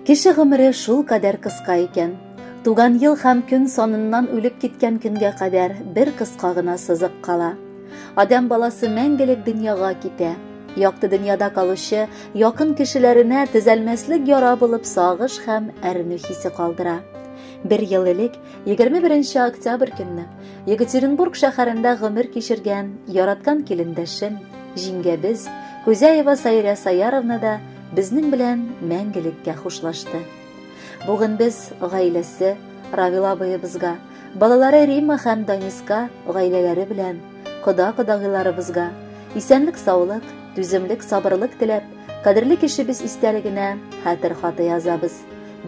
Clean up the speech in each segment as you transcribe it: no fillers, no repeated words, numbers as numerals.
Кеше гомере шул кадәр кыска икән. Туган ел һәм көн саныннан үлеп киткән көнгә кадәр бер кыска гына сызык кала. Адәм баласы мәңгелек дөньяга китә. Якты дөньяда калучы якын кешеләренә төзәлмәслек яра булып сагыш һәм әрнү хисе калдыра. Бер ел элек, 21 октябрь көнне, Екатеринбург шәһәрендә гомер кичергән яраткан килендәшем, җиңгәбез Кузяева Сайрә Саяровна да безнең белән мәңгелеккә хушлашты. Бүген без гаиләсе Равил абыебызга, балалары Римма һәм Даниска гаиләләре белән, кода-кодагыйларыбызга исәнлек-саулык, түземлек, сабырлык теләп, кадерле кешебез истәлегенә хәтер хаты язабыз,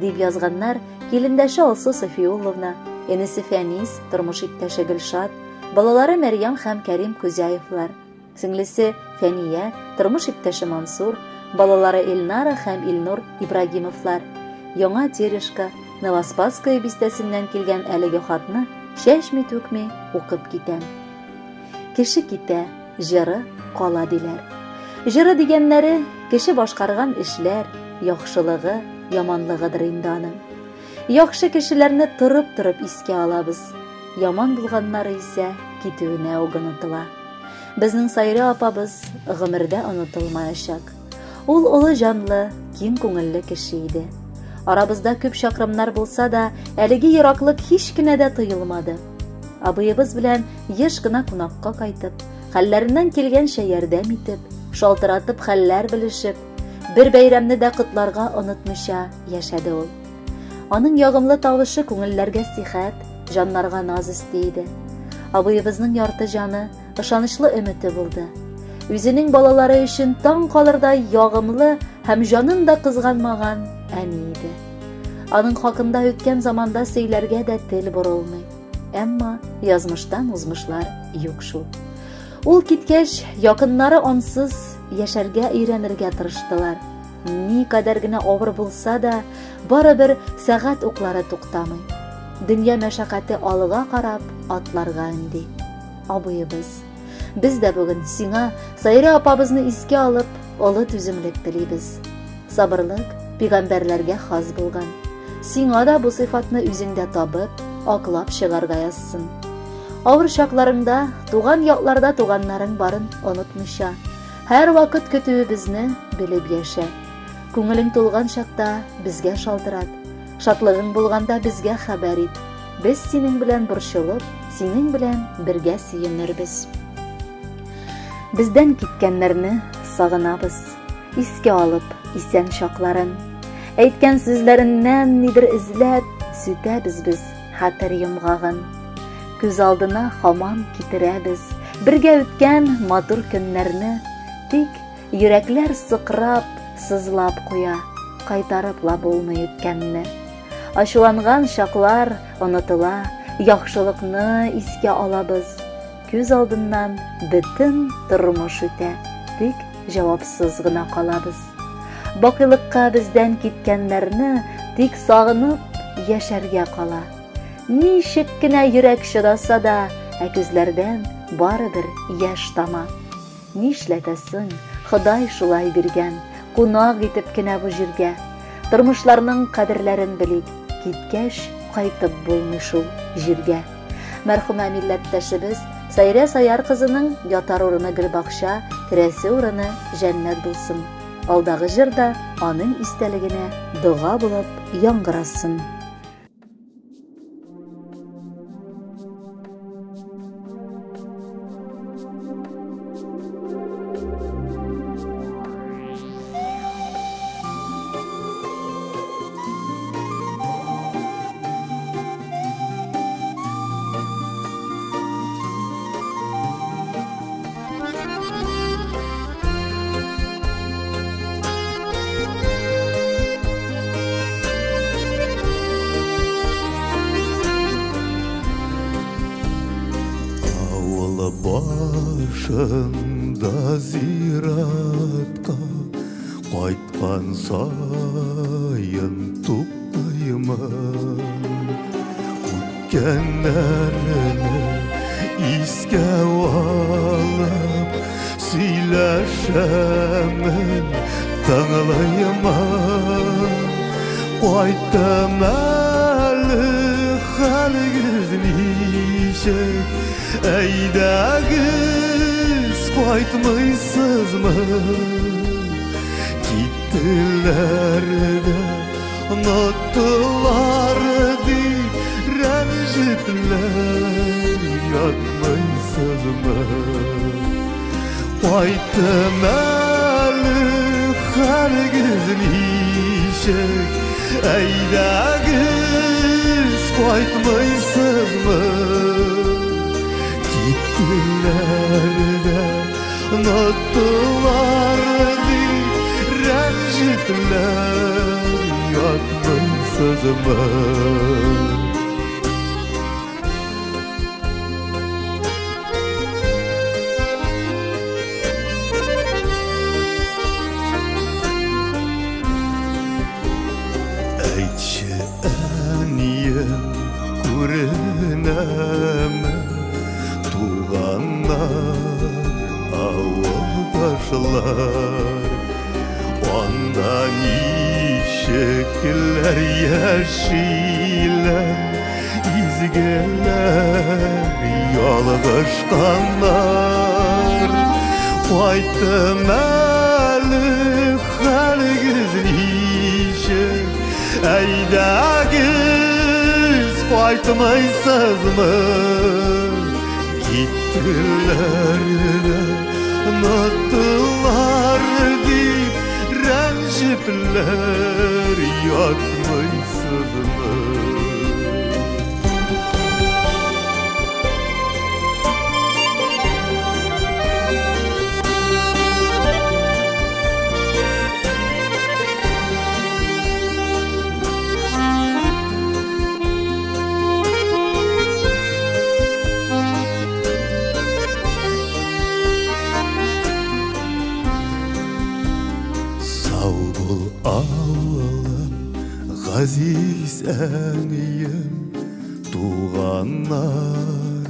дип язганнар килендәше Алсу Софиулловна, энесе Фәнис, тормыш иптәше Гөлшат, балалары Мәрьям һәм Кәрим Кузяевлар, сеңлесе Фәния, тормыш иптәше Мансур, балалары Эльнара һәм Илнур Ибрагимовлар. Яңа Терешка, Новоспасское бистәсеннән килгән әлеге хатны чәчми-түкми укып китәм. Кеше китә, җыры кала диләр. Җыры дигәннәре кеше башкарган эшләр, яхшылыгы, яманлыгыдыр инде аның. Яхшы кешеләрне торып-торып искә алабыз. Яман булганнары исә китүенә үк онытыла. Безнең Сайрә апабыз гомердә онытылмаячак. Ул олы җанлы, киң күңелле кеше иде. Арабызда күп чакрымнар булса да, әлеге ераклык һич кенә дә тоелмады. Абыебыз белән еш кына кунакка кайтып, хәлләреннән килгәнчә ярдәм итеп, шалтыратып хәлләр белешеп, бер бәйрәмне дә котларга онытмыйча яшәде ул. Аның ягымлы тавышы күңелләргә сихәт, җаннарга наз өсти иде. Абыебызның ярты җаны, ышанычлы өмете булды. Үзенең балалары өчен таң калырдай ягымлы һәм җанын да кызганмаган әни иде. Аның хакында үткән заманда сөйләргә дә тел борылмый. Әмма язмыштан узмышлар юк шул. Ул киткәч, якыннары ансыз яшәргә өйрәнергә тырыштылар. Ни кадәр генә авыр булса да, барыбер сәгать уклары туктамый. Дөнья мәшәкате алга карап атларга өнди. Абыебыз, без дә бүген сиңа Сайрә апабызны искә алып, олы түземлек телибез. Сабырлык пигамбәрләргә хас булган. Сиңа да бу сыйфатны үзеңдә табып, аклап чыгарга язсын. Авыр чакларыңда туган якларда туганнарың барын онытмыйча, һәрвакыт көтүебезне белеп яшә. Күңелең тулган чакта безгә шалтырат. Шатлыгың булганда безгә хәбәр ит. Без синең белән борчылып, синең белән бергә сөенербез. Бездән киткәннәрне сагынабыз, искә алып исән чакларын. Әйткән сүзләреннән нидер эзләп, сүтәбез без хәтер йомгагын. Күз алдына хаман китерәбез бергә үткән матур көннәрне, тик йөрәкләр сыкрап, сызлап куя, кайтарып ла булмый үткәнне. Ачуланган чаклар онытыла, яхшылыкны искә алабыз. Күз алдыннан бөтен тормыш үтә, тик җавапсыз гына калабыз. Бакыйлыкка бездән киткәннәрне тик сагынып яшәргә кала. Ничек кенә йөрәк чыдаса да, ә күзләрдән барыбер яшь тама. Нишләтәсең, Ходай шулай биргән, кунак итеп кенә бу җиргә. Тормышларның кадерләрен белик, киткәч кайтып булмый шул җиргә. Мәрхүмә милләттәшебез Сайрә Саяр кызының ятар урыны гөлбакча, керәсе урыны җәннәт булсын. Алдагы җыр да аның истәлегенә дога булып яңгырасын. Авыл башында зиратка кайткан саен туктаймын. Үткәннәрне искә алып сөйләшәмен, тыңлыймын. Кайттым әле, хәлегез ничек? Әйдәгез, кайтмыйсызмы? Киттеләр дә, оныттылар дип, рәнҗепләр ятмыйсызмы? Кайттым әле, хәлегез ничек? Әйдәгез, кайтмыйсызмы? Киттеләр дә, оныттылар дип, рәнҗепләр ятмыйсызмы? Әйтче, әнием, күренәме туганнар, авылдашлар? Анда ничекләр яшиләр, изгеләр, ялгышканнар? Кайттым әле, хәлегез ничек? Әйдәгез, кайтмыйсызмы? Киттеләр дә, оныттылар дип, рәнҗепләр ятмыйсызмы? Сау бул, авылым, газиз әнием, туганнар,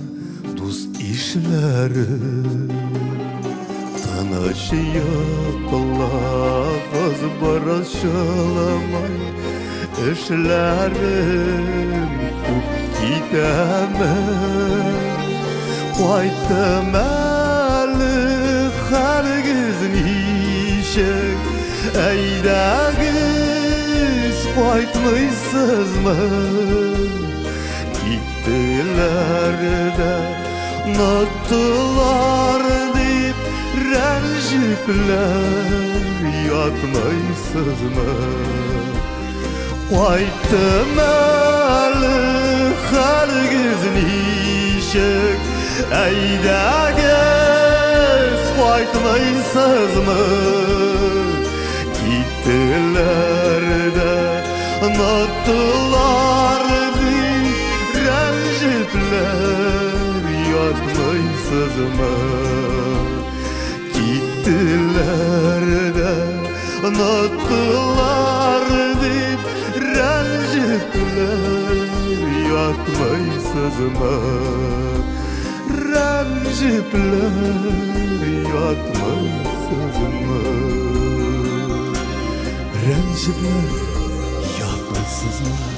дус ишләрем. Тыныч йоклагыз, борчылмай, эшләрем күп, китәмен. Кайттым әле, хәлегез ничек? Әйдәгез, кайтмыйсызмы? Киттеләр дә, оныттылар дип, рәнҗепләр ятмыйсызмы? Кайттым әле, хәлегез ничек? Әйдәгез, кайтмыйсызмы? Киттеләр дә, оныттылар дип, рәнҗепләр ятмыйсызмы? Киттеләр дә, оныттылар дип, рәнҗепләр ятмыйсызмы? Рәнҗепләр ятмыйсызмы? Рәнҗепләр ятмыйсызмы?